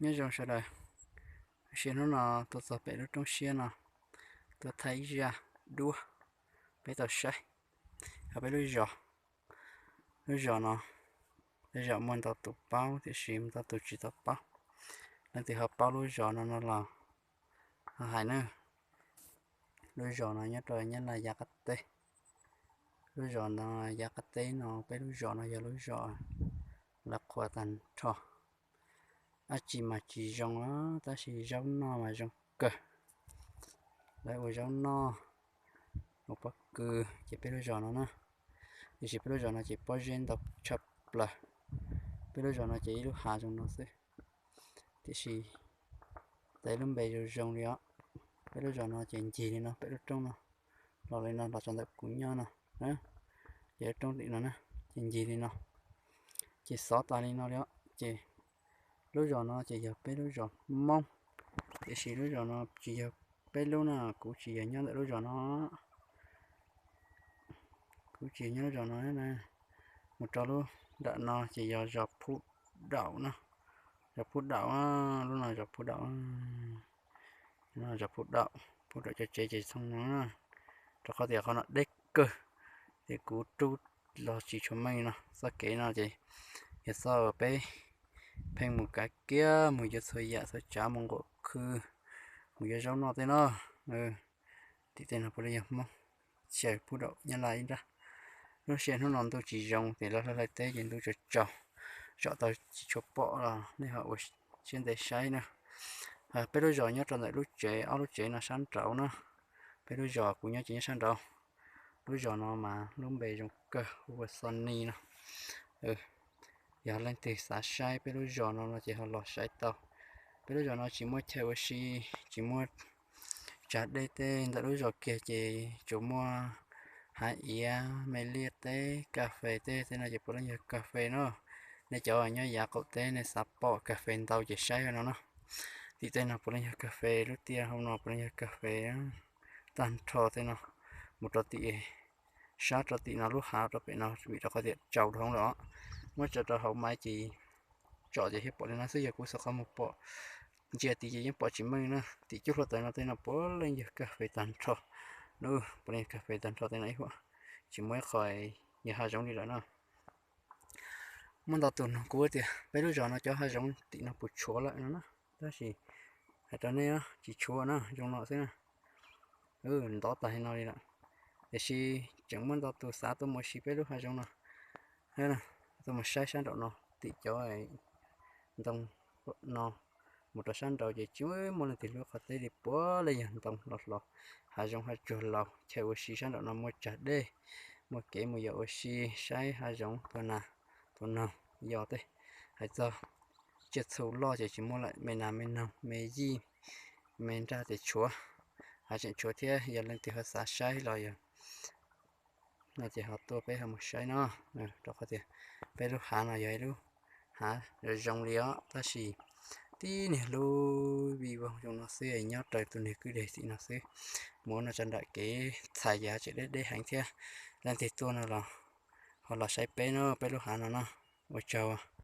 Nyob zoo sawv daws, sim hnub no tuaj txog pem lub roob siab no, tuaj thaij ib zaj duab peb tau saib hauv peb lub zos. Lub zos no tej zaum muaj ntau tus paub tiam sis ntau tus tsis tau paub. Leej twg ho paub lub zos no no los ho hais na. Lub zos no nyob rau Nyab Laj yav qab teb. Lub zos no yav qab teb no, peb lub zos no yog lub zos lawv qhuas tag nrho. Dab tsi mas tsis zoo os, tab sis zaub noj mas zoo kawg. Lawv ua zaub noj, ua pob kws ces peb lub zos no na. Tiam sis peb lub zos no ces pob zeb ntau tshaj plaws. Peb lub zos no ces ib lub hav zoo no xwb, tiam sis tau ib lub npe zoo zoo li os. Peb lub zos no ces ncig li no, peb lub roob no los li no los txog ntawm kuv nyob no, ces lub roob tim no na, ces ncig li no, ces xov tas li no li os. Ces lub zos no ces yog peb lub zos Hmoob, tiam sis lub zos no tsis yog peb lub na, kuv tsis yog nyob ntawm lub zos no. Kuv tsis nyob lub zos no na. Mus rau lub nram no ces yog zos Phuj Daum no. Zos Phuj Daum, lub no zos Phuj Daum. Zos Phuj Daum, Phuj Daum cov tsev ces txhoov no, rau qhov tias qhov no deb kawg, ces kuv rub los tsis tshua meej no. Txoj kev no ces yog txoj peb pheej mus kav kiab, mus yuav txhua yam txhua tsav, mus nqus khw, mus yuav zaub noj tej no. Tim tej no puav leej yog Hmoob, xyaw Phuj Daum Nyab Laj ib nrab. Lub sij hawm hnub no ntuj tsis zoo ces lawv hlawv hlawv teb ces ntuj tsaus tsaus, tsom tau tsis tshua pom los nej ho ua siab ntev saib na. Peb lub zos nyob rau ntawm lub tsev, ob lub tsev no sab nraud na. Peb lub zos kuv nyob ces nyob sab nraud. Lub zos no mas lub npe zoo kawg hu ua Xo Ni no. Yog leej twg xav saib peb lub zos no no ces ho los saib tau. Peb lub zos no tsis muaj chaw ua si, tsis muaj tsag dej tej. Ntawm lub zos kiag ces tsuas muaj hav iav, me liaj teb, kas fes tej, tej no ces puav leej yog kas fes no. Nej cov nyob yav qaum teb nej xav pom kas fes ntau ces saib no no. Tim tej no puav leej yog kas fes, lub tiaj hauv no puav leej yog kas fes tag nrho tej no. Mus rau tim, sab rau tim no lub hav rau pem no vim rau qhov tias tsaus dhau lawm os. Muab tso rau hauv maiv ces tsom ces thiaj pom li no xwb, yog kuv xav qhov mus pom ntsia tid ces yeej pom tsis meej na. Tim cub hluav taws no tej no puav leej yog kas fes tag nrho. Puav leej yog kas fes tag nrho tej no ib huam, tsis muaj ib qho yog hav zoov li lawm no. Muaj ntau tus nug kuv tias peb lub zos no cov hav zoov tim no puas tshuav lawm no na, tab sis hais rau nej tsis tshuav na, zoo no xwb na. Ntov tag li no li lawm, tiam sis tseem muaj ntau tus xav tuaj mus ua si peb lub hav zoov no, tuaj mus saib sab nraum no tim cov ntoo no mus rau sab nraud ces tsis muaj leej twg hlub qhov teb li, puav leej yog ntoo los hlo, hav zoov hav tsuag laus. Chaw ua si sab nraum no muaj tsag dej, muaj kev mus yos ua si, saib hav zoov, tua nas tua noog yos tej. Hais txog tsiaj txhu loj ces tsis muaj lawm, me nas me noog me yij me nraj ces tshuav, hav tseem tshuav thiab. Yog leej twg ho xav saib los yog no ces ho tuaj peb ho mus saib no, rau qhov tias peb lub hav no yog ib lub hav zoo li os, tab sis tib niag lub vij voog zoo no xwb, nyob raws tus niag kwj deg tim no xwb. Mus no tsa nram kev txhais ces hav tseem deb deb heev thiab. Leej twg tuaj no los ho los saib peb no, peb lub hav no no. Ua tsaug.